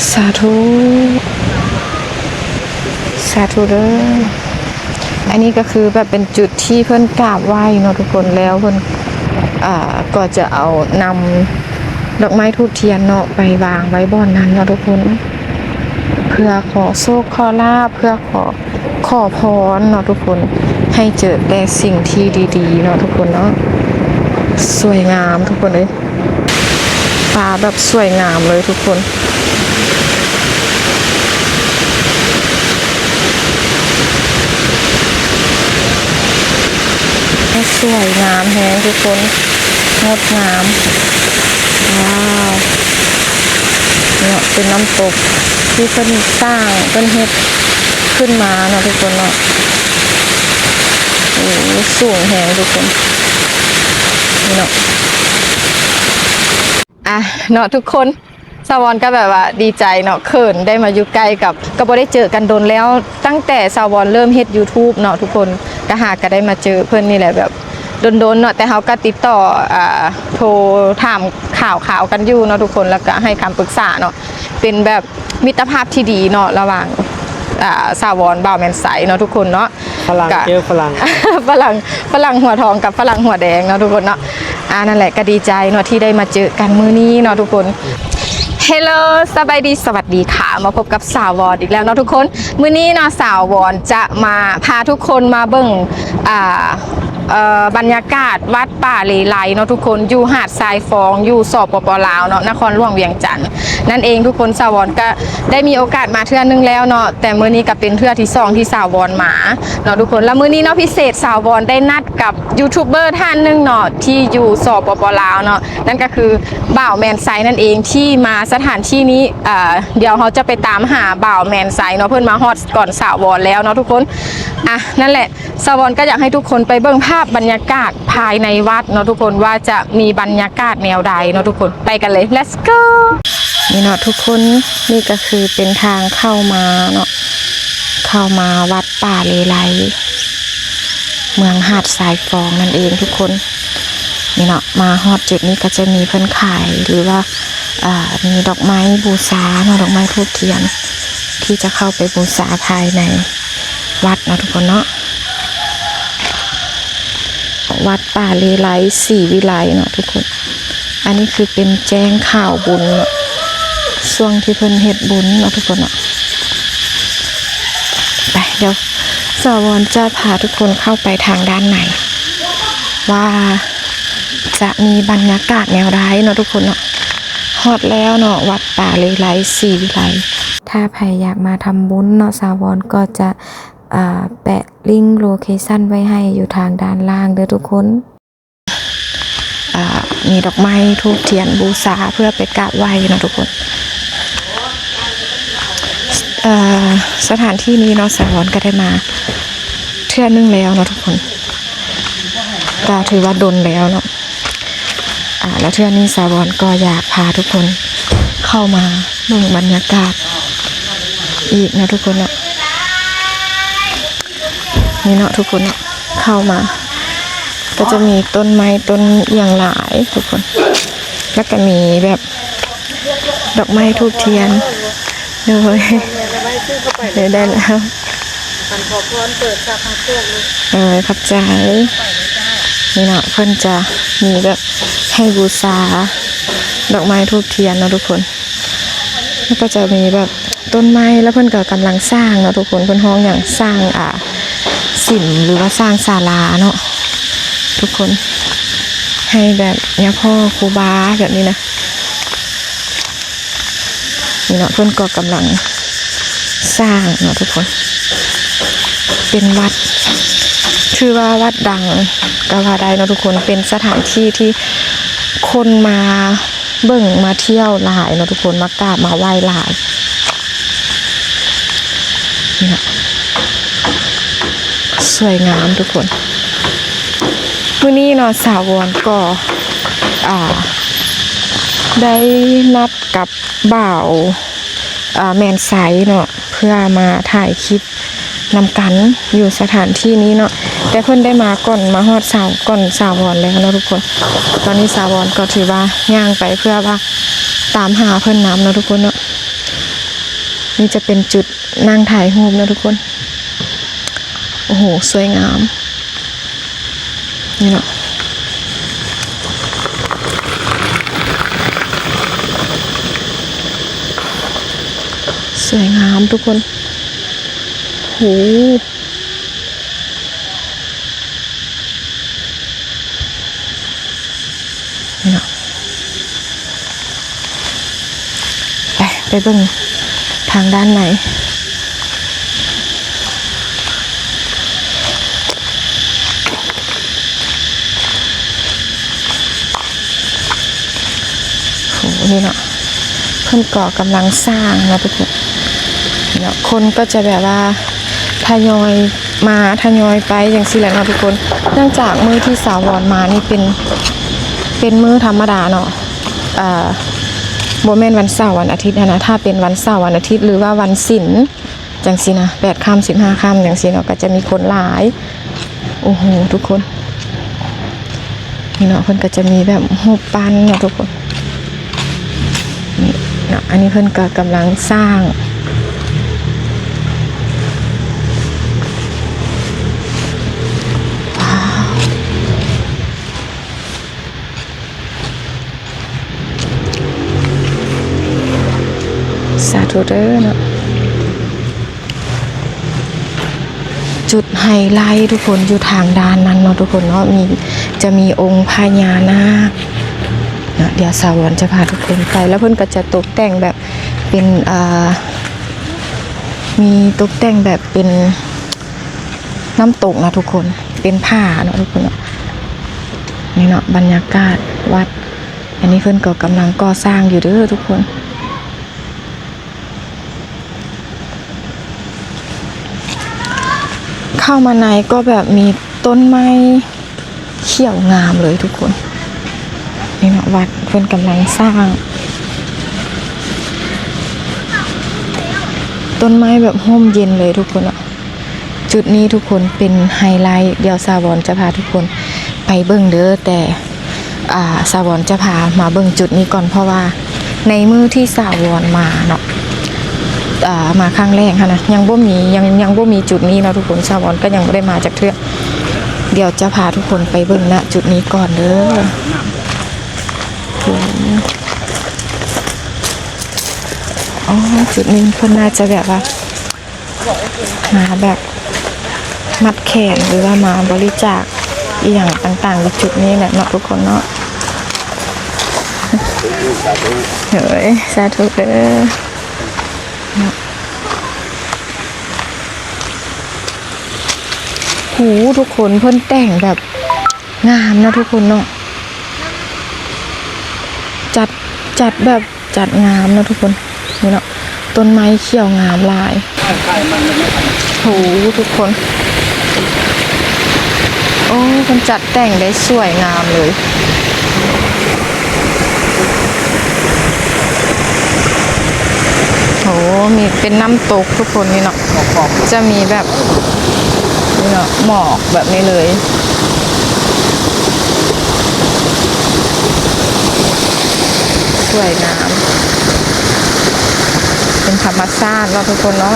ສາທຸ ສາທຸເດີ. ອັນນີ້ກໍຄືແບບເປັນຈຸດທີ່ເພິ່ນກາບໄຫວ້ເນາະທຸກຄົນ, ແລ້ວເພິ່ນ ອ່າ ກໍຈະເອົານຳດອກໄມ້ທູບທຽນເນາະ ໄປວາງໄວ້ບ່ອນນັ້ນເນາະທຸກຄົນ, ເພື່ອຂໍໂຊກຂໍລາບ ເພື່ອຂໍ ຂໍພອນເນາະທຸກຄົນ, ໃຫ້ເຈີແຕ່ສິ່ງທີ່ດີໆເນາະທຸກຄົນເນາະ. ສວຍງາມທຸກຄົນເອີຍ, ປ່າແບບສວຍງາມເລີຍທຸກຄົນ. ສວຍງາມແຮງທຸກຄົນ, ງົດງາມ. ວ້າວ ເນາະ ເປັນນ້ຳຕົກທີ່ເພິ່ນສ້າງ ເພິ່ນເຮັດຂຶ້ນມາເນາະທຸກຄົນເນາະ. ໂອ້ ສູງແຮງທຸກຄົນ ນີ້ເນາະ. ອ່ະ ເນາະທຸກຄົນ, ສາວອນກໍແບບວ່າດີໃຈເນາະ ເຂີນໄດ້ມາຢູ່ໃກ້ກັບ ກໍບໍ່ໄດ້ເຈີກັນດົນແລ້ວ, ຕັ້ງແຕ່ສາວອນເລີ່ມເຮັດ YouTube ເນາະທຸກຄົນ, ກໍຫາກໍໄດ້ມາເຈີເພິ່ນນີ້ແຫຼະ ແບບດົນໆເນາະ, ແຕ່ເຮົາກໍຕິດຕໍ່ ອ່າ ໂທຖາມຂ່າວຄາວກັນຢູ່ເນາະທຸກຄົນ, ແລ້ວກໍໃຫ້ຄຳປຶກສາເນາະ, ເປັນແບບມິດຕະພາບທີ່ດີເນາະ ລະຫວ່າງ ອ່າ ສາວອນ ບ່າວແມ່ນໄຊເນາະທຸກຄົນເນາະ. ຝຣັ່ງເຈີຝຣັ່ງ ຝຣັ່ງ ຝຣັ່ງຫົວທອງກັບຝຣັ່ງຫົວແດງເນາະທຸກຄົນເນາະ. ອ່າ ນັ້ນແຫຼະ ກໍດີໃຈເນາະທີ່ໄດ້ມາເຈີກັນມື້ນີ້ເນາະທຸກຄົນ. Hello ສະບາຍດີ ສະຫວັດດີຄ່ະ, ມາພົບກັບສາວອນອີກແລ້ວເນາະທຸກຄົນ. ມື້ນີ້ເນາະ ສາວອນຈະມາພາທຸກຄົນມາເບິ່ງ ອ່າ ເອີ ບັນຍາກາດວັດປ່າເລໄລເນາະທຸກຄົນ, ຢູ່ຫາດຊາຍຟອງ ຢູ່ ສປປ ລາວເນາະ, ນະຄອນຫຼວງວຽງຈັນນັ້ນເອງທຸກຄົນ. ສາວອນກໍໄດ້ມີໂອກາດມາເທື່ອໜຶ່ງແລ້ວເນາະ, ແຕ່ມື້ນີ້ກໍເປັນເທື່ອທີສອງທີ່ສາວອນມາເນາະທຸກຄົນ. ແລ້ວມື້ນີ້ເນາະ ພິເສດ ສາວອນໄດ້ນັດກັບຢູທູບເບີທ່ານໜຶ່ງເນາະ ທີ່ຢູ່ ສປປ ລາວເນາະ, ນັ້ນກໍຄືບ່າວແມ່ນໄຊນັ້ນເອງ ທີ່ມາສະຖານທີ່ນີ້. ອ່າ ດຽວເຮົາຈະໄປຕາມຫາບ່າວແມ່ນໄຊເນາະ, ເພິ່ນມາຮອດກ່ອນສາວອນແລ້ວເນາະທຸກຄົນ. ອ່ະ ນັ້ນແຫຼະ ສາວອນກໍຢາກໃຫ້ທຸກຄົນໄປເບິ່ງພາບບັນຍາກາດພາຍໃນວັດເນາະທຸກຄົນ ວ່າຈະມີບັນຍາກາດແນວໃດເນາະທຸກຄົນ. ໄປກັນເລີຍ Let's go. ນີ້ເນາະທຸກຄົນ, ນີ້ກໍຄືເປັນທາງເຂົ້າມາເນາະ, ເຂົ້າມາວັດປ່າເລໄລ ເມືອງຫາດຊາຍຟອງນັ້ນເອງທຸກຄົນ. ນີ້ເນາະ ມາຮອດຈຸດນີ້ກໍຈະມີເພິ່ນຂາຍ ຫຼືວ່າ ອ່າ ມີດອກໄມ້ບູຊາເນາະ, ດອກໄມ້ທູບທຽນ ທີ່ຈະເຂົ້າໄປບູຊາພາຍໃນວັດເນາະທຸກຄົນເນາະ. ວັດປ່າເລໄລ ສີວິໄລເນາະທຸກຄົນ. ອັນນີ້ຄືເປັນແຈ້ງຂ່າວບຸນເນາະ, ຊ່ວງທີ່ເພິ່ນເຮັດບຸນເນາະທຸກຄົນເນາະ. ໄປ ດຽວສາວອນຈະພາທຸກຄົນເຂົ້າໄປທາງດ້ານໃນ ວ່າຈະມີບັນຍາກາດແນວໃດເນາະທຸກຄົນເນາະ. ຮອດແລ້ວເນາະ ວັດປ່າເລໄລ ສີວິໄລ. ຖ້າໃຜຢາກມາທຳບຸນເນາະ ສາວອນກໍຈະ ອ່າ ແປະລິ້ງໂລເຄຊັນໄວ້ໃຫ້ຢູ່ທາງດ້ານລ່າງເດີທຸກຄົນ. ອ່າ ມີດອກໄມ້ທູບທຽນບູຊາເພື່ອໄປກາບໄຫວ້ເນາະທຸກຄົນ. ເອີ ສະຖານທີ່ນີ້ເນາະ ສາວອນກໍໄດ້ມາເທື່ອໜຶ່ງແລ້ວເນາະທຸກຄົນ, ກໍຖືວ່າດົນແລ້ວເນາະ. ອ່າ ແລ້ວເທື່ອນີ້ສາວອນກໍຢາກພາທຸກຄົນເຂົ້າມາເບິ່ງບັນຍາກາດອີກເນາະທຸກຄົນເນາະ. ນີ້ເນາະທຸກຄົນເນາະ, ເຂົ້າມາກໍຈະມີຕົ້ນໄມ້ຕົ້ນອີ່ຫຍັງຫຼາຍທຸກຄົນ, ແລ້ວກໍມີແບບດອກໄມ້ທູບທຽນ. ໂດຍ ໄດ້ແລ້ວ. ເອີ ຂອບໃຈ. ນີ້ເນາະ ເພິ່ນຈະມີແບບໃຫ້ບູຊາດອກໄມ້ທູບທຽນເນາະທຸກຄົນ. ແລ້ວກໍຈະມີແບບຕົ້ນໄມ້ ແລ້ວເພິ່ນກໍກຳລັງສ້າງເນາະທຸກຄົນ, ເພິ່ນຮ້ອງຫຍັງ ສ້າງ ອ່າ ສິມ ຫຼືວ່າສ້າງສາລາເນາະທຸກຄົນ, ໃຫ້ແບບຍາພໍ່ຄູບາແບບນີ້ນະ. ນີ້ເນາະ ເພິ່ນກໍກຳລັງສ້າງເນາະທຸກຄົນ, ເປັນວັດ ຖືວ່າວັດດັງກໍວ່າໄດ້ເນາະທຸກຄົນ, ເປັນສະຖານທີ່ທີ່ຄົນມາ ເບິ່ງມາທ່ຽວຫຼາຍເນາະທຸກຄົນ, ມາກາບມາໄຫວ້ຫຼາຍ. ນີ້ເນາະ ສວຍງາມທຸກຄົນ. ມື້ນີ້ເນາະ ສາວອນກໍ ອ່າ ໄດ້ນັດກັບບ່າວ ອ່າ ແມ່ນໄຊເນາະ ເພື່ອມາຖ່າຍຄລິບ ນຳກັນຢູ່ສະຖານທີ່ນີ້ເນາະ, ແຕ່ເພິ່ນໄດ້ມາກ່ອນ ມາຮອດສາວ ກ່ອນສາວອນແລ້ວເນາະທຸກຄົນ. ຕອນນີ້ສາວອນກໍຖືວ່າຍ່າງໄປເພື່ອວ່າຕາມຫາເພິ່ນນຳເນາະທຸກຄົນເນາະ. ນີ້ຈະເປັນຈຸດນັ່ງຖ່າຍຮູບເນາະທຸກຄົນ. ໂອ້ໂຫ ສວຍງາມ ນີ້ເນາະ ສວຍງາມທຸກຄົນ. ໂອ້ໂຫ ນີ້ເນາະ ໄປ ໄປເບິ່ງທາງດ້ານໃນ. ໂອ້ ນີ້ເນາະ ເພິ່ນກໍກຳລັງສ້າງເນາະທຸກຄົນເນາະ. ຄົນກໍຈະແບບວ່າທະຍອຍມາທະຍອຍໄປຈັ່ງຊີ້ແຫຼະເນາະທຸກຄົນ. ເນື່ອງຈາກມື້ທີ່ສາວອນມານີ້ເປັນ ເປັນມື້ທຳມະດາເນາະ ເອີ ບໍ່ແມ່ນວັນເສົາວັນອາທິດຫັ້ນນະ. ຖ້າເປັນວັນເສົາວັນອາທິດ ຫຼືວ່າວັນສິນ ຈັ່ງຊີ້ນະ ແປດຄ່ຳ ສິບຫ້າຄ່ຳ ຈັ່ງຊີ້ເນາະ ກໍຈະມີຄົນຫຼາຍ. ໂອ້ໂຫ ທຸກຄົນ ນີ້ເນາະ ເພິ່ນກໍຈະມີແບບຮູບປັ້ນເນາະທຸກຄົນ. ນີ້ເນາະ ອັນນີ້ເພິ່ນກໍກຳລັງສ້າງ. ວ້າວ ສາທຸເດີເນາະ. ຈຸດໄຮໄລທຸກຄົນ ຢູ່ທາງດ້ານນັ້ນເນາະທຸກຄົນເນາະ ມີ ຈະມີອົງພະຍານາກເນາະ. ດຽວສາວອນຈະພາທຸກຄົນໄປ ແລ້ວເພິ່ນກໍຈະຕົກແຕ່ງແບບເປັນ ເອີ ມີຕົກແຕ່ງແບບເປັນ ນ້ຳຕົກນະທຸກຄົນ ເປັນຜາເນາະທຸກຄົນເນາະ. ນີ້ເນາະ ບັນຍາກາດວັດ ອັນນີ້ເພິ່ນກໍກຳລັງກໍ່ສ້າງຢູ່ເດີທຸກຄົນ. ເຂົ້າມາໃນກໍແບບມີຕົ້ນໄມ້ ຂຽວງາມເລີຍທຸກຄົນ. ນີ້ເນາະ ວັດເພິ່ນກຳລັງສ້າງ ຕົ້ນໄມ້ແບບຮົ່ມເຢັນເລີຍທຸກຄົນເນາະ. ຈຸດນີ້ທຸກຄົນເປັນໄຮໄລ ດຽວສາວອນຈະພາທຸກຄົນໄປເບິ່ງເດີ ແຕ່ ອ່າ ສາວອນຈະພາມາເບິ່ງຈຸດນີ້ກ່ອນ ເພາະວ່າໃນມື້ທີ່ສາວອນມາເນາະ ອ່າ ມາຄັ້ງແລກຫັ້ນນະ ຍັງບໍ່ມີ ຍັງ ຍັງບໍ່ມີຈຸດນີ້ເນາະທຸກຄົນ. ສາວອນກໍຍັງບໍ່ໄດ້ມາຈັກເທື່ອ. ດຽວຈະພາທຸກຄົນໄປເບິ່ງ ນະ ຈຸດນີ້ກ່ອນເດີ. ໂອ້ ຈຸດນີ້ເພິ່ນໜ້າຈະແບບວ່າ ມາແບບມັດແຂນ ຫຼືວ່າມາບໍລິຈາກອີ່ຫຍັງຕ່າງໆ ຢູ່ຈຸດນີ້ແຫຼະເນາະທຸກຄົນເນາະ. ເອີຍ ສາທຸເດີເນາະ. ໂຫ ທຸກຄົນ ເພິ່ນແຕ່ງແບບງາມເນາະທຸກຄົນເນາະ. ຈັດ ຈັດແບບ ຈັດງາມເນາະທຸກຄົນ. ນີ້ເນາະ ຕົ້ນໄມ້ຂຽວງາມຫຼາຍ. ໂຫ ທຸກຄົນ ໂອ້ ເພິ່ນຈັດແຕ່ງໄດ້ສວຍງາມເລີຍ. ໂຫ ມີເປັນນ້ຳຕົກທຸກຄົນ ນີ້ເນາະ. ຈະມີແບບ ນີ້ເນາະ ໝອກແບບນີ້ເລີຍ ສວຍງາມ ເປັນທຳມະຊາດເນາະທຸກຄົນເນາະ.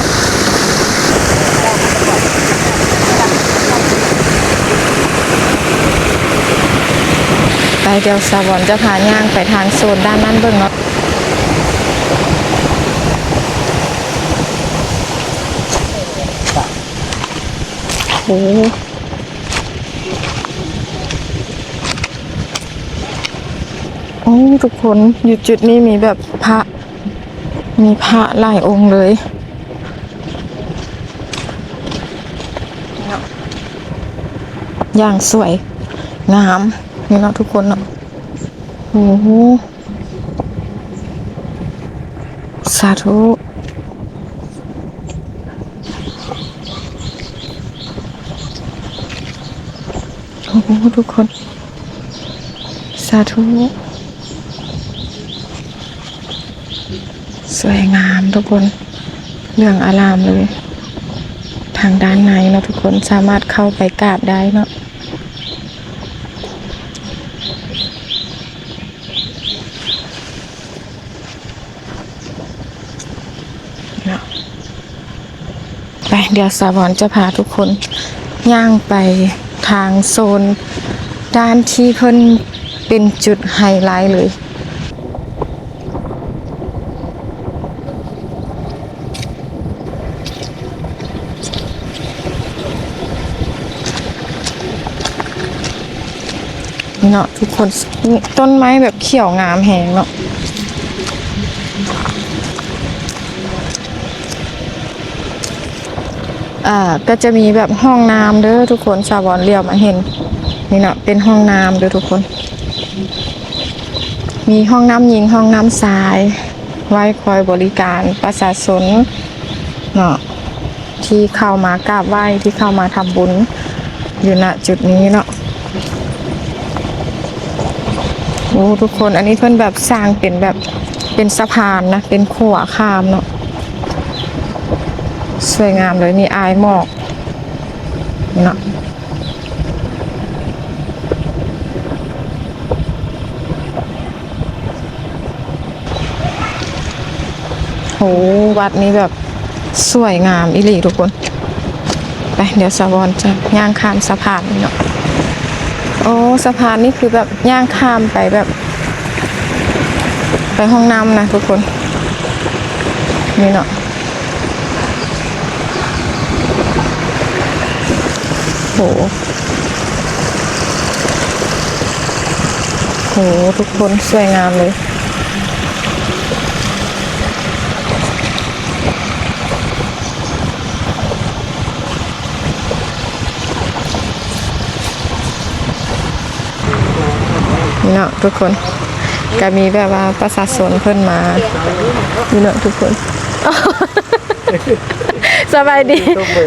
ໄປ ດຽວສາວອນຈະພາຍ່າງໄປທາງໂຊນດ້ານນັ້ນເບິ່ງເນາະ. ໂອ້ ໂອ້ ທຸກຄົນ ຢູ່ຈຸດນີ້ມີແບບພະ ມີພະຫຼາຍອົງເລີຍ ຢ່າງສວຍງາມ ນີ້ເນາະທຸກຄົນເນາະ. ໂອ້ໂຫ ສາທຸ ໂອ້ໂຫ ທຸກຄົນ ສາທຸ ສວຍງາມທຸກຄົນ ເຫຼືອງອາລາມເລີຍ. ທາງດ້ານໃນເນາະທຸກຄົນ ສາມາດເຂົ້າໄປກາບໄດ້ເນາະ. ເນາະ. ໄປ ດຽວສາວອນຈະພາທຸກຄົນຍ່າງໄປທາງໂຊນດ້ານທີ່ເພິ່ນເປັນຈຸດໄຮໄລເລີຍ. ເນາະທຸກຄົນ ຕົ້ນໄມ້ແບບຂຽວງາມແຮງເນາະ. ອ່າ ກໍຈະມີແບບຫ້ອງນ້ຳເດີທຸກຄົນ ສາວອນຫຼຽວມາເຫັນ ນີ້ເນາະ ເປັນຫ້ອງນ້ຳເດີທຸກຄົນ ມີຫ້ອງນ້ຳຍິງ ຫ້ອງນ້ຳຊາຍ ໄວ້ຄອຍບໍລິການປະຊາຊົນເນາະ ທີ່ເຂົ້າມາກາບໄຫວ້ ທີ່ເຂົ້າມາທຳບຸນຢູ່ ນະ ຈຸດນີ້ເນາະ. ໂອ້ ທຸກຄົນ ອັນນີ້ເພິ່ນແບບສ້າງເປັນແບບ ເປັນສະພານນະ ເປັນຂົວຂ້າມເນາະ ສວຍງາມເລີຍ ມີອາຍໝອກເນາະ. ໂຫ ວັດນີ້ແບບສວຍງາມອີ່ຫຼີທຸກຄົນ. ໄປ ດຽວສາວອນຈະຍ່າງຂ້າມສະພານນີ້ເນາະ. ໂອ້ ສະພານນີ້ຄືແບບຍ່າງຂ້າມໄປແບບ ໄປຫ້ອງນ້ຳນະທຸກຄົນ ນີ້ເນາະ. ໂຫ ໂຫ ທຸກຄົນ ສວຍງາມເລີຍ. ເນາະທຸກຄົນ ກໍມີແບບວ່າປະຊາຊົນເພິ່ນມາຢູ່ເນາະທຸກຄົນ. ສະບາຍດີ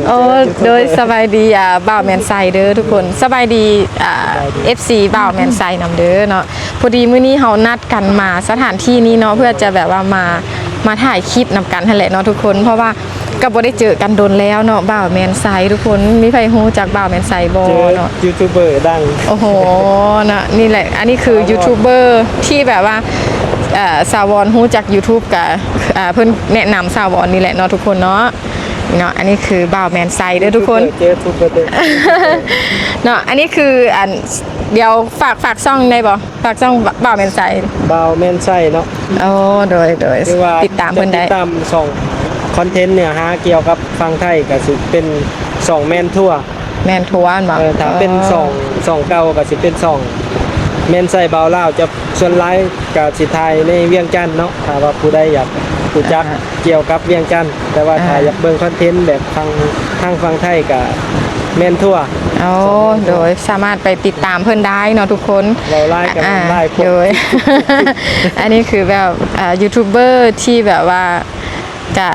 ໂອ້ ໂດຍ ສະບາຍດີ ອ່າ ບ່າວແມ່ນໄຊເດີທຸກຄົນ ສະບາຍດີ ອ່າ ເອັຟຊີ ບ່າວແມ່ນໄຊນຳເດີເນາະ. ພໍດີມື້ນີ້ເຮົານັດກັນມາສະຖານທີ່ນີ້ເນາະ ເພື່ອຈະແບບວ່າມາ ມາຖ່າຍຄລິບນຳກັນຫັ້ນແຫຼະເນາະທຸກຄົນ ເພາະວ່າກໍບໍ່ໄດ້ເຈີກັນດົນແລ້ວເນາະ ບ່າວແມ່ນໄຊທຸກຄົນ. ມີໃຜຮູ້ຈັກບ່າວແມ່ນໄຊບໍ່ເນາະ? ຢູທູບເບີດັງ ໂອ້ໂຫ ເນາະ ນີ້ແຫຼະ ອັນນີ້ຄືຢູທູບເບີທີ່ແບບວ່າ ເອີ ສາວອນຮູ້ຈັກຢູທູບ ກະ ເອີ ເພິ່ນແນະນຳສາວອນນີ້ແຫຼະເນາະທຸກຄົນເນາະ. ເນາະ ອັນນີ້ຄືບ່າວແມ່ນໄຊເດີທຸກຄົນ ເຈີທູບເບີເດີ ເນາະ. ອັນນີ້ຄື ອັນ ດຽວຝາກ ຝາກຊ່ອງໄດ້ບໍ່? ຝາກຊ່ອງບ່າວແມ່ນໄຊ ບ່າວແມ່ນໄຊເນາະ. ໂອ້ ໂດຍ ໂດຍ ຄືວ່າຕິດຕາມເພິ່ນໄດ້ ຕິດຕາມຊ່ອງຄອນເທັນເນື້ອຫາກ່ຽວກັບຝັ່ງໄທ ກໍຊິເປັນຊ່ອງແມ່ນທົວ ແມ່ນທົວແມ່ນບໍ່? ເອີ ຖ້າເປັນ ອໍ ຊ່ອງ ຊ່ອງເກົ່າກໍຊິເປັນຊ່ອງແມ່ນໄຊບ່າວລາວ ຈະ ສ່ວນຫຼາຍກໍຊິຖ່າຍໃນວຽງຈັນເນາະ. ຖ້າວ່າຜູ້ໃດຢາກຮູ້ຈັກ ອ່າ ກ່ຽວກັບວຽງຈັນ ແຕ່ວ່າ ອ່າ ຖ້າຢາກເບິ່ງຄອນເທັນແບບທາງ ທາງຝັ່ງໄທກໍແມ່ນທົວ. ໂອ້ ໂດຍ ສາມາດໄປຕິດຕາມເພິ່ນໄດ້ເນາະທຸກຄົນ ເວົ້າຫຼາຍກໍ ອ່າ ຫຼາຍໂພດ ໂດຍ. ອັນນີ້ຄືແບບ ອ່າ ຢູທູບເບີທີ່ແບບວ່າ ກະ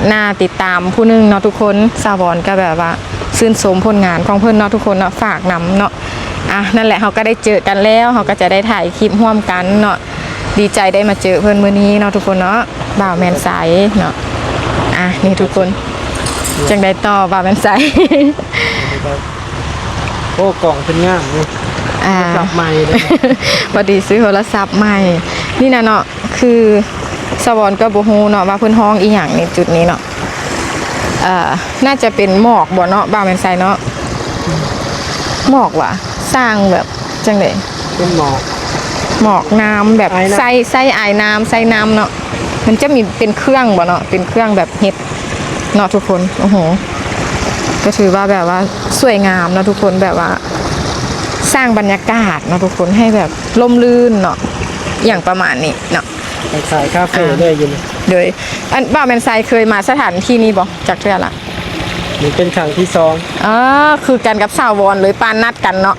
ໜ້າຕິດຕາມຜູ້ໜຶ່ງເນາະທຸກຄົນ. ສາວອນກໍແບບວ່າຊື່ນຊົມຜົນງານຂອງເພິ່ນເນາະທຸກຄົນເນາະ ຝາກນຳເນາະ. ອ່ະ ນັ້ນແຫຼະ ເຮົາກໍໄດ້ເຈີກັນແລ້ວ ເຮົາກໍຈະໄດ້ຖ່າຍຄລິບຮ່ວມກັນເນາະ. ດີໃຈໄດ້ມາເຈີເພິ່ນມື້ນີ້ເນາະທຸກຄົນເນາະ ບ່າວແມ່ນໄຊເນາະ. ອ່ະ ນີ້ທຸກຄົນ ຈັ່ງໃດຕໍ່ ບ່າວແມ່ນໄຊ? ໂອ້ ກ້ອງເພິ່ນງາມເນາະ ອ່າ ໂທລະສັບໃໝ່ເດ້ ພໍດີຊື້ໂທລະສັບໃໝ່ ນີ້ນະເນາະ. ຄືສາວອນກໍບໍ່ຮູ້ເນາະວ່າເພິ່ນຮ້ອງອີ່ຫຍັງໃນຈຸດນີ້ເນາະ. ເອີ ໜ້າຈະເປັນໝອກບໍ່ເນາະ ບ່າວແມ່ນໄຊເນາະ? ໝອກຫວາ? ສ້າງແບບຈັ່ງໃດ? ເປັນໝອກ ໝອກນ້ຳແບບ ອາຍນ້ຳ ໃສ່ ໃສ່ອາຍນ້ຳ ໃສ່ນ້ຳເນາະ. ມັນຈະມີເປັນເຄື່ອງບໍ່ເນາະ? ເປັນເຄື່ອງແບບເຮັດເນາະທຸກຄົນ. ໂອ້ໂຫ ກໍຖືວ່າແບບວ່າສວຍງາມເນາະທຸກຄົນ ແບບວ່າສ້າງບັນຍາກາດເນາະທຸກຄົນ ໃຫ້ແບບ ຮົ່ມລື່ນເນາະ ອີ່ຫຍັງປະມານນີ້ເນາະ ຄ້າຍໆຄາເຟເລີຍຢູ່ນີ້. ໂດຍ ອັນ ບ່າວແມ່ນໄຊເຄີຍມາສະຖານທີ່ນີ້ບໍ່ ຈັກເທື່ອລະ? ນີ້ເປັນຄັ້ງທີສອງ. ອໍ ຄືກັນກັບສາວອນເລີຍ ປານນັດກັນເນາະ.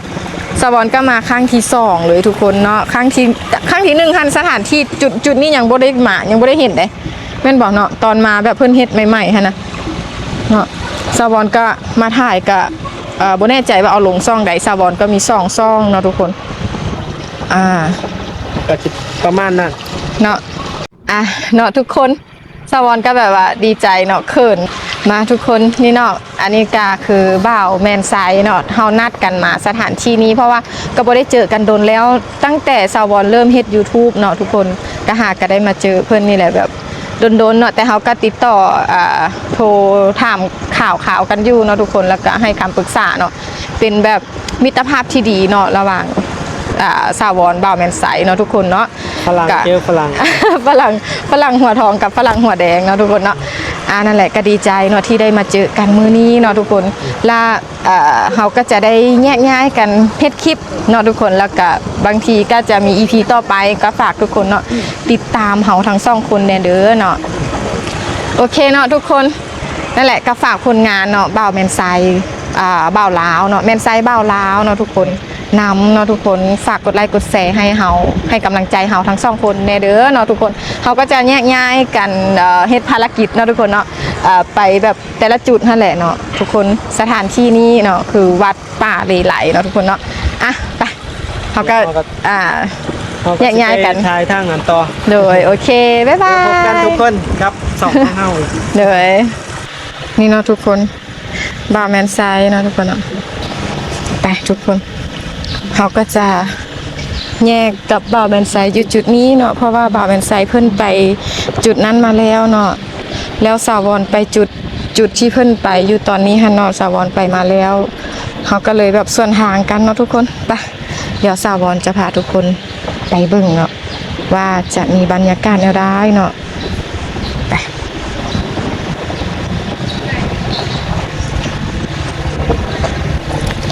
ສາວອນກໍມາຄັ້ງທີສອງເລີຍທຸກຄົນເນາະ. ຄັ້ງທີ ຄັ້ງທີໜຶ່ງຫັ້ນ ສະຖານທີ່ຈຸດ ຈຸດນີ້ຍັງບໍ່ໄດ້ມາ ຍັງບໍ່ໄດ້ເຫັນເດ້ ແມ່ນບໍ່ເນາະ? ຕອນມາແບບເພິ່ນເຮັດໃໝ່ໆຫັ້ນນະເນາະ. ສາວອນກໍມາຖ່າຍ ກໍ ເອີ ບໍ່ແນ່ໃຈວ່າເອົາລົງຊ່ອງໃດ ສາວອນກໍມີສອງຊ່ອງເນາະທຸກຄົນ. ອ່າ ກໍຊິປະມານນັ້ນເນາະ. ອ່ະ ເນາະທຸກຄົນ ສາວອນກໍແບບວ່າດີໃຈເນາະ ເຂີນ. ມາທຸກຄົນ ນີ້ເນາະ ອັນນີ້ກໍຄືບ່າວແມ່ນໄຊເນາະ ເຮົານັດກັນມາສະຖານທີ່ນີ້ ເພາະວ່າກໍບໍ່ໄດ້ເຈີກັນດົນແລ້ວ ຕັ້ງແຕ່ສາວອນເລີ່ມເຮັດຢູທູບເນາະທຸກຄົນ ກໍຫາກໍໄດ້ມາເຈີເພິ່ນນີ້ແຫຼະ ແບບ ດົນໆເນາະ ແຕ່ເຮົາກໍຕິດຕໍ່ ອ່າ ໂທຖາມຂ່າວໆກັນຢູ່ເນາະທຸກຄົນ ແລ້ວກໍໃຫ້ຄຳປຶກສາເນາະ ເປັນແບບມິດຕະພາບທີ່ດີເນາະ ລະຫວ່າງ ອ່າ ສາວອນ ບ່າວແມ່ນໄຊເນາະທຸກຄົນເນາະ. ຝຣັ່ງເຈີຝຣັ່ງ ຝຣັ່ງ ຝຣັ່ງຫົວທອງກັບຝຣັ່ງຫົວແດງເນາະທຸກຄົນເນາະ. ອ່າ ນັ້ນແຫຼະ ກໍດີໃຈເນາະທີ່ໄດ້ມາເຈີກັນມື້ນີ້ເນາະທຸກຄົນ ລະ ເອີ ເຮົາກໍຈະໄດ້ແຍກຍ້າຍກັນເຮັດຄລິບເນາະທຸກຄົນ ແລ້ວກະບາງທີກໍຈະມີອີພີຕໍ່ໄປ ກໍຝາກທຸກຄົນເນາະ ຕິດຕາມເຮົາທັງສອງຄົນແດ່ເດີເນາະ. ໂອເຄເນາະທຸກຄົນ ນັ້ນແຫຼະ ກໍຝາກຜົນງານເນາະ ບ່າວແມ່ນໄຊ ອ່າ ບ່າວລາວເນາະ ແມ່ນໄຊບ່າວລາວເນາະທຸກຄົນ ນຳເນາະທຸກຄົນ ຝາກກົດໄລກົດແຊໃຫ້ເຮົາ ໃຫ້ກຳລັງໃຈເຮົາທັງສອງຄົນແດ່ເດີເນາະທຸກຄົນ. ເຮົາກໍຈະແຍກຍ້າຍກັນ ເອີ ເຮັດພາລະກິດເນາະທຸກຄົນເນາະ ເອີ ໄປແບບ ແຕ່ລະຈຸດຫັ້ນແຫຼະເນາະທຸກຄົນ ສະຖານທີ່ນີ້ເນາະ ຄືວັດປ່າເລໄລເນາະທຸກຄົນເນາະ. ອ່ະ ໄປ ເຮົາກໍ ເຮົາກໍ ອ່າ ເຮົາກໍ ແຍກຍ້າຍກັນ ຊິໄປຖ່າຍທາງນັ້ນຕໍ່. ໂດຍ ໂອເຄ ບາຍບາຍ ແລ້ວພົບກັນທຸກຄົນກັບຊ່ອງຂອງເຮົາ. ໂດຍ ນີ້ເນາະທຸກຄົນ ບ່າວແມ່ນໄຊເນາະທຸກຄົນເນາະ. ໄປທຸກຄົນ ເຮົາກໍຈະແຍກກັບບ່າວແມ່ນໄຊຢູ່ຈຸດນີ້ເນາະ ເພາະວ່າບ່າວແມ່ນໄຊເພິ່ນໄປຈຸດນັ້ນມາແລ້ວເນາະ ແລ້ວສາວອນໄປຈຸດ ຈຸດທີ່ເພິ່ນໄປຢູ່ຕອນນີ້ຫັ້ນເນາະ ສາວອນໄປມາແລ້ວ ເຮົາກໍເລີຍແບບສວນທາງກັນເນາະທຸກຄົນ. ໄປ ດຽວສາວອນຈະພາທຸກຄົນໄປເບິ່ງເນາະ ວ່າຈະມີບັນຍາກາດແນວໃດເນາະ. ໄປ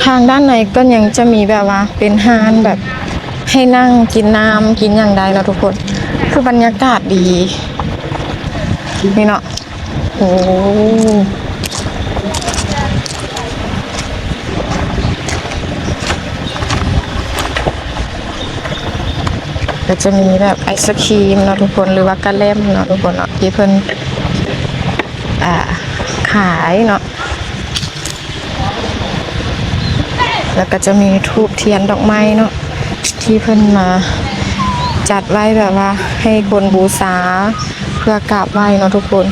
ທາງດ້ານໃນກໍຍັງຈະມີແບບວ່າເປັນຮ້ານແບບໃຫ້ນັ່ງກິນນ້ຳກິນຫຍັງໄດ້ເນາະທຸກຄົນ ຄືບັນຍາກາດດີນີ້ເນາະ. ໂອ້ ກໍຈະມີແບບໄອສະຄຣີມເນາະທຸກຄົນ ຫຼືວ່າກະແລັມເນາະທຸກຄົນເນາະ ທີ່ເພິ່ນ ອ່າ ຂາຍເນາະ. ແລ້ວກໍຈະມີທູບທຽນດອກໄມ້ເນາະ ທີ່ເພິ່ນມາຈັດໄວ້ແບບວ່າໃຫ້ຄົນບູຊາ ເພື່ອກາບໄຫວ້ເນາະທຸກຄົນ.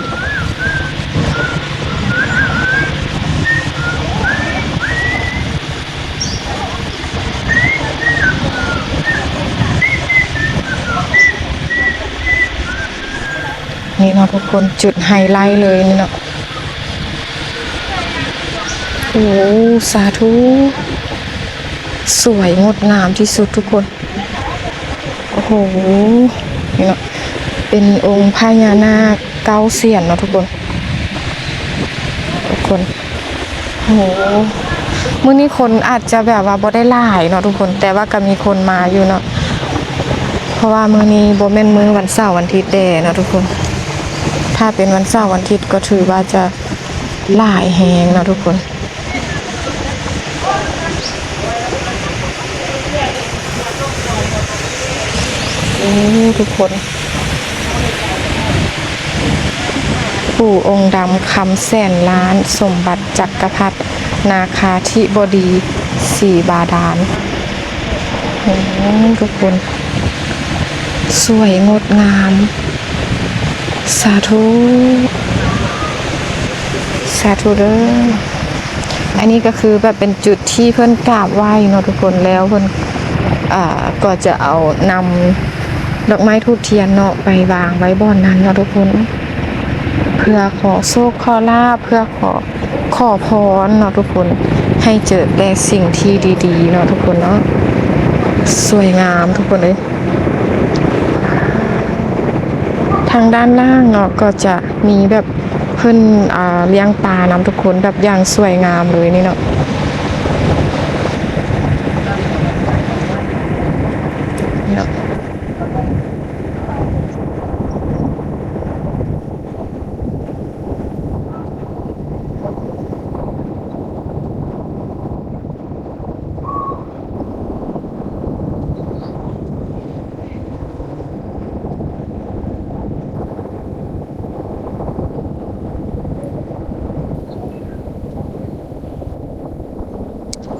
ນີ້ເນາະທຸກຄົນ ຈຸດໄຮໄລເລີຍນີ້ເນາະ. ໂອ້ ສາທຸ ສວຍງົດງາມທີ່ສຸດທຸກຄົນ. ໂອ້ໂຫ ນີ້ເນາະ ເປັນອົງພະຍານາກເກົ້າສຽນເນາະທຸກຄົນ ທຸກຄົນ. ໂອ້ໂຫ ມື້ນີ້ຄົນອາດຈະແບບວ່າບໍ່ໄດ້ຫຼາຍເນາະທຸກຄົນ ແຕ່ວ່າກໍມີຄົນມາຢູ່ເນາະ ເພາະວ່າມື້ນີ້ບໍ່ແມ່ນມື້ວັນເສົາວັນທິດແດ່ເນາະທຸກຄົນ. ຖ້າເປັນວັນເສົາວັນທິດກໍຖືວ່າຈະຫຼາຍແຮງເນາະທຸກຄົນ. ໂອ້ ທຸກຄົນ ປູ່ອົງດຳຄຳແສນລ້ານ ສົມບັດຈັກກະພັດ ນາຄາທິບໍດີ ສີບາດານ. ໂອ້ ທຸກຄົນ ສວຍງົດງາມ ສາທຸ ສາທຸເດີ. ອັນນີ້ກໍຄືແບບເປັນຈຸດທີ່ເພິ່ນກາບໄຫວ້ເນາະທຸກຄົນ ແລ້ວເພິ່ນ ອ່າ ກໍຈະເອົານຳດອກໄມ້ທູບທຽນເນາະ ໄປວາງໄວ້ບ່ອນນັ້ນເນາະທຸກຄົນ ເພື່ອຂໍໂຊກຂໍລາບ ເພື່ອຂໍ ຂໍພອນເນາະທຸກຄົນ ໃຫ້ເຈີແຕ່ສິ່ງທີ່ດີໆເນາະທຸກຄົນເນາະ. ສວຍງາມທຸກຄົນເອີຍ. ທາງດ້ານລ່າງເນາະ ກໍຈະມີແບບເພິ່ນ ອ່າ ລ້ຽງປານຳທຸກຄົນ ແບບຢ່າງສວຍງາມເລີຍນີ້ເນາະ ເນາະ.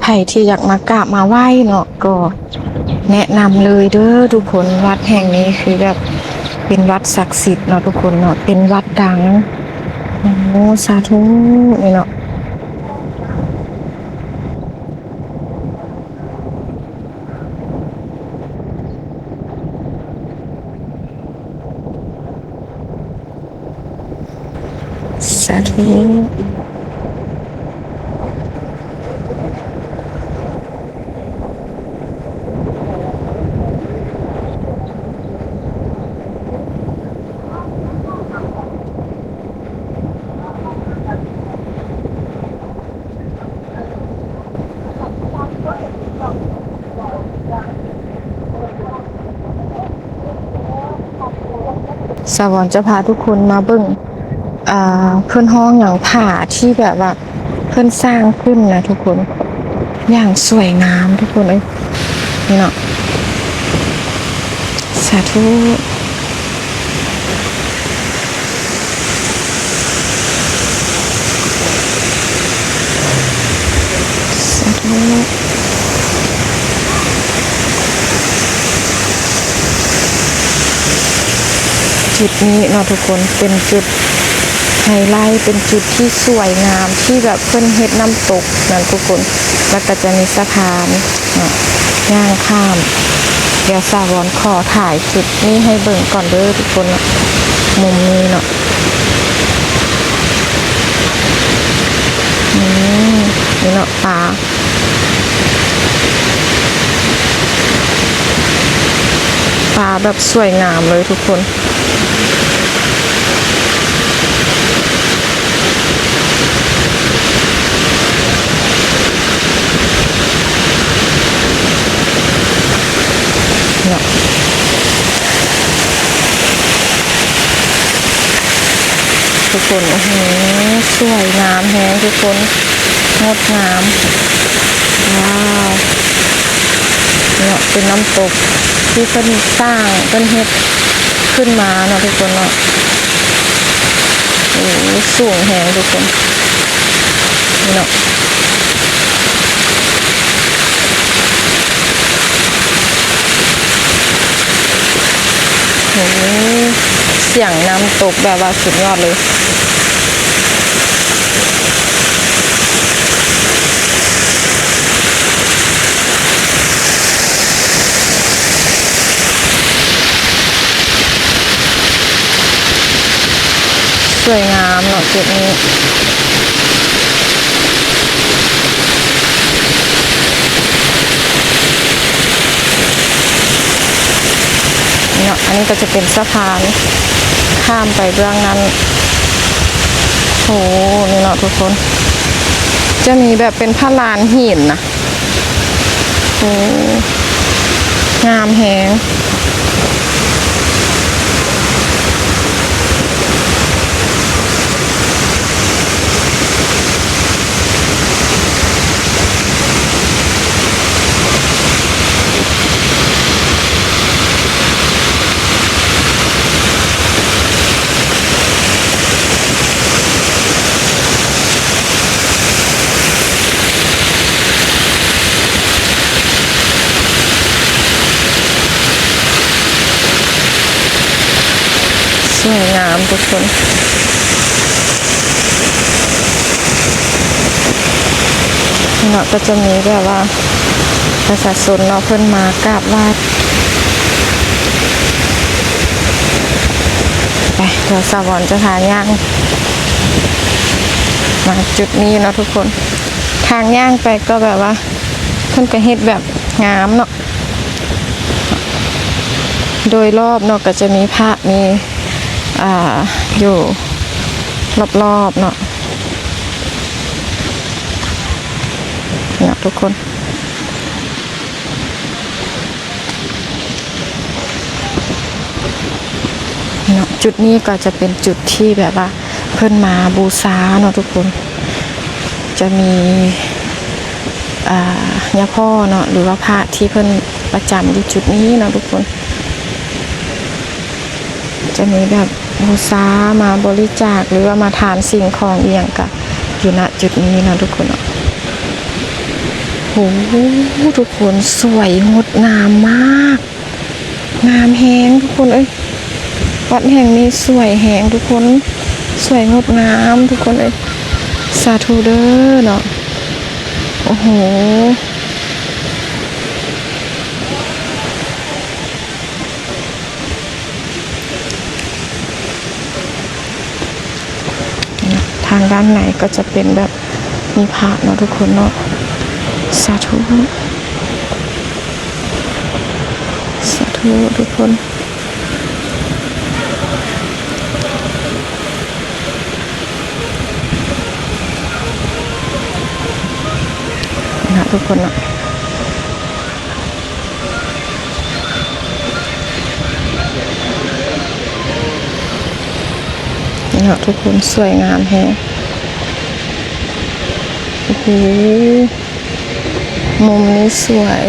ໃຜທີ່ຢາກມາກາບມາໄຫວ້ເນາະ ກໍແນະນຳເລີຍເດີທຸກຄົນ. ວັດແຫ່ງນີ້ຄືແບບເປັນວັດສັກສິດເນາະທຸກຄົນເນາະ ເປັນວັດດັງ. ໂອ້ ສາທຸ ນີ້ເນາະ. ນີ້ເນາະ ສາທຸ. ສາວອນຈະພາທຸກຄົນມາເບິ່ງ ອ່າ ເພິ່ນຮ້ອງຫຍັງ ຜາທີ່ແບບວ່າເພິ່ນສ້າງຂຶ້ນນະທຸກຄົນ ຢ່າງສວຍງາມທຸກຄົນເອີຍ ນີ້ເນາະ. ສາທຸ ສາທຸ. ຈຸດນີ້ເນາະທຸກຄົນ ເປັນຈຸດໄຮໄລ ເປັນຈຸດທີ່ສວຍງາມ ທີ່ແບບເພິ່ນເຮັດນ້ຳຕົກນັ້ນທຸກຄົນ ແລ້ວກໍຈະມີສະພານເນາະ ຍ່າງຂ້າມ. ດຽວສາວອນຂໍຖ່າຍຈຸດນີ້ໃຫ້ເບິ່ງກ່ອນເດີທຸກຄົນເນາະ ມຸມນີ້ເນາະ. ອືມ ນີ້ເນາະ ປາ ປາແບບສວຍງາມເລີຍທຸກຄົນ. ເນາະ ທຸກຄົນ ໂອ້ໂຫ ສວຍງາມແຮງທຸກຄົນ ງົດງາມ ວ້າວ ເນາະ ເປັນນ້ຳຕົກທີ່ເພິ່ນສ້າງ ເພິ່ນເຮັດຂຶ້ນມາເນາະທຸກຄົນເນາະ. ໂອ້ ສູງແຮງທຸກຄົນ ນີ້ເນາະ. ໂອ້ ສຽງນ້ຳຕົກແບບວ່າສຸດຍອດເລີຍ. ສວຍງາມເນາະ ຈຸດນີ້ເນາະ. ອັນນີ້ກໍຈະເປັນສະພານຂ້າມໄປເບື້ອງນັ້ນ. ໂອ້ ນີ້ເນາະທຸກຄົນ ຈະມີແບບເປັນພະລານຫີນນະ. ໂອ້ ງາມແຮງ. ສວຍງາມທຸກຄົນ. ເນາະ ກໍຈະມີແບບວ່າປະຊາຊົນເນາະ ເພິ່ນມາກາບໄຫວ້. ໄປ ດຽວສາວອນຈະພາຍ່າງມາຈຸດນີ້ເນາະທຸກຄົນ. ທາງຍ່າງໄປກໍແບບວ່າເພິ່ນກໍເຮັດແບບງາມເນາະ. ໂດຍລອບເນາະ ກໍຈະມີພະ ມີ ອ່າ ຢູ່ລອບໆເນາະ ເນາະທຸກຄົນເນາະ. ຈຸດນີ້ກໍຈະເປັນຈຸດທີ່ແບບວ່າ ເພິ່ນມາບູຊາເນາະທຸກຄົນ. ຈະມີ ອ່າ ຍາພໍ່ເນາະ ຫຼືວ່າພະທີ່ເພິ່ນປະຈຳຢູ່ຈຸດນີ້ເນາະທຸກຄົນ. ຈະມີແບບບູຊາ ມາບໍລິຈາກ ຫຼືວ່າມາທານສິ່ງຂອງອີ່ຫຍັງກະຢູ່ ນະ ຈຸດນີ້ເນາະທຸກຄົນເນາະ. ໂອ້ໂຫ ທຸກຄົນ ສວຍງົດງາມມາກ. ງາມແຮງທຸກຄົນເອີຍ ວັດແຫ່ງນີ້ສວຍແຮງທຸກຄົນ ສວຍງົດງາມທຸກຄົນເອີຍ ສາທຸເດີເນາະ. ໂອ້ໂຫ ທ ທາງດ້ານໃນກໍຈະເປັນແບບມີພະເນາະທຸກຄົນເນາະ. ສາທຸ ສາທຸທຸກຄົນ. ນີ້ນະທຸກຄົນເນາະ ນີ້ເນາະທຸກຄົນ ສວຍງາມແຮງ. ໂອ້ໂຫ ມຸມນີ້ສວຍ.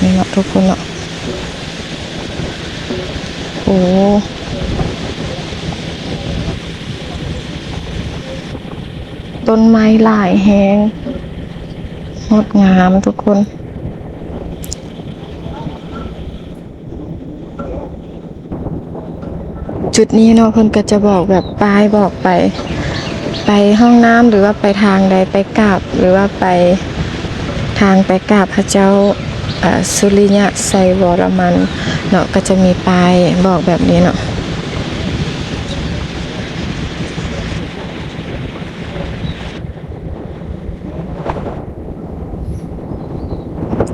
ນີ້ເນາະທຸກຄົນເນາະ ໂອ້ ຕົ້ນໄມ້ຫຼາຍແຮງ ງົດງາມທຸກຄົນ. ຈຸດນີ້ເນາະ ເພິ່ນກໍຈະບອກແບບປ້າຍບອກໄປ ໄປຫ້ອງນ້ຳ ຫຼືວ່າໄປທາງໃດ ໄປກາບ ຫຼືວ່າໄປທາງໄປກາບພະເຈົ້າ ເອີ ສຸລິຍະໄຊວໍລະມັນເນາະ ກໍຈະມີປ້າຍບອກແບບນີ້ເນາະ.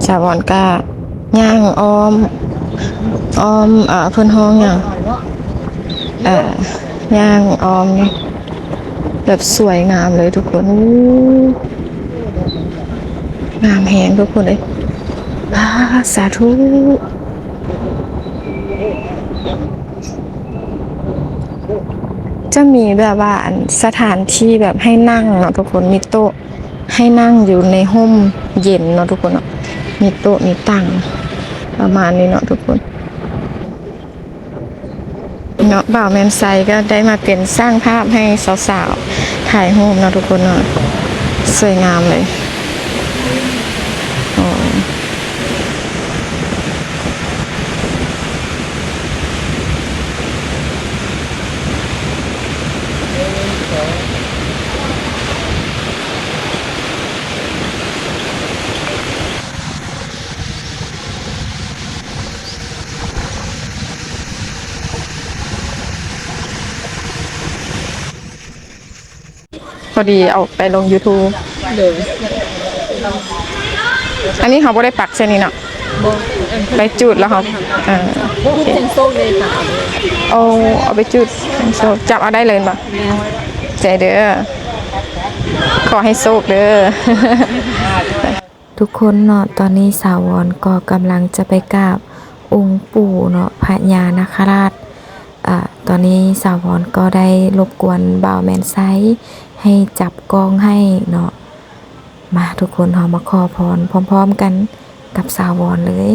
ສາວອນກະຍ່າງອ້ອມ ອ້ອມ ເອີ ເພິ່ນຮ້ອງຫຍັງ ເອີ ຍ່າງອ້ອມແບບສວຍງາມເລີຍທຸກຄົນ. ໂອ້ ງາມແຮງທຸກຄົນເອີຍ ປາ ສາທຸ. ຈະມີແບບວ່າ ອັນ ສະຖານທີ່ແບບໃຫ້ນັ່ງເນາະທຸກຄົນ ມີໂຕະໃຫ້ນັ່ງຢູ່ໃນຮົ່ມເຢັນເນາະທຸກຄົນເນາະ ມີໂຕະມີຕັ່ງປະມານນີ້ເນາະທຸກຄົນເນາະ. ບ່າວແມ່ນໄຊກໍໄດ້ມາເປັນຊ່າງພາບໃຫ້ສາວໆຖ່າຍຮູບເນາະທຸກຄົນເນາະ ສວຍງາມເລີຍ. ອໍ ພໍດີເອົາໄປລົງຢູທູບ. ໂດຍ ອັນນີ້ເຮົາບໍ່ໄດ້ປັກໃສ່ນີ້ເນາະ? ບໍ່ ໄປຈູດແລ້ວເຮົາ ເອີ ຈູດເສັງໂຊກເດ້ຄ່ະ. ໂອ້ ເອົາໄປຈູດເສັງໂຊກ ຈັບເອົາໄດ້ເລີຍແມ່ນບໍ່? ແມ່ນ. ໃຈເດີ ຂໍໃຫ້ໂຊກເດີ. ທຸກຄົນເນາະ ຕອນນີ້ສາວອນກໍກຳລັງຈະໄປກາບອົງປູ່ເນາະ ພະຍານາຄະລາດ. ອາ ຕອນນີ້ສາວອນກໍໄດ້ລົບກວນບ່າວແມ່ນໄຊໃຫ້ຈັບກ້ອງໃຫ້ເນາະ. ມາ ທຸກຄົນ ເຮົາມາຂໍພອນພ້ອມໆກັນກັບສາວອນເລີຍ.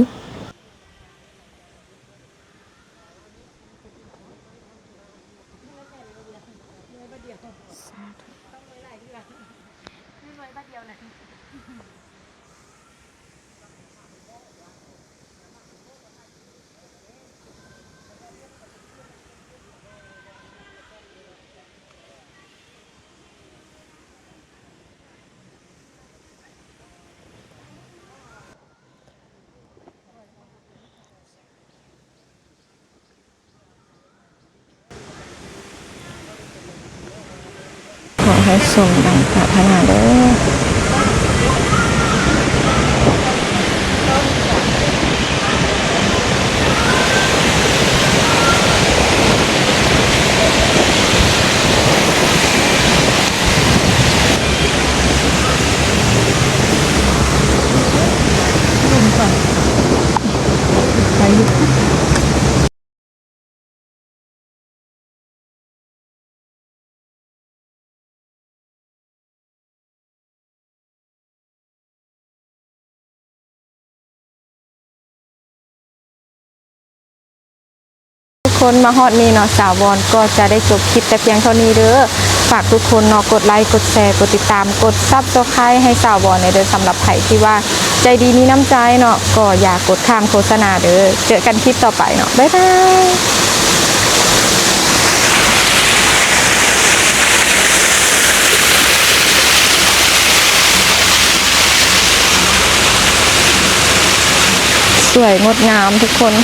ຂໍໃຫ້ສົມດັ່ງປາດຖະໜາເດີ. ທຸກຄົນ ມາຮອດນີ້ເນາະ ສາວອນກໍຈະໄດ້ຈົບຄລິບແຕ່ພຽງເທົ່ານີ້ເດີ. ຝາກທຸກຄົນເນາະ ກົດໄລ ກົດແຊ ກົດຕິດຕາມ ກົດ Subscribe ໃຫ້ສາວວອນແດ່ເດີ. ສຳລັບໃຜທີ່ວ່າໃຈດີມີນ້ຳໃຈເນາະ ກໍຢ່າກົດຂ້າມໂຄສະນາເດີ. ເຈີກັນຄລິບຕໍ່ໄປເນາະ ບາຍບາຍ. ສວຍງົດງາມທຸກຄົນ.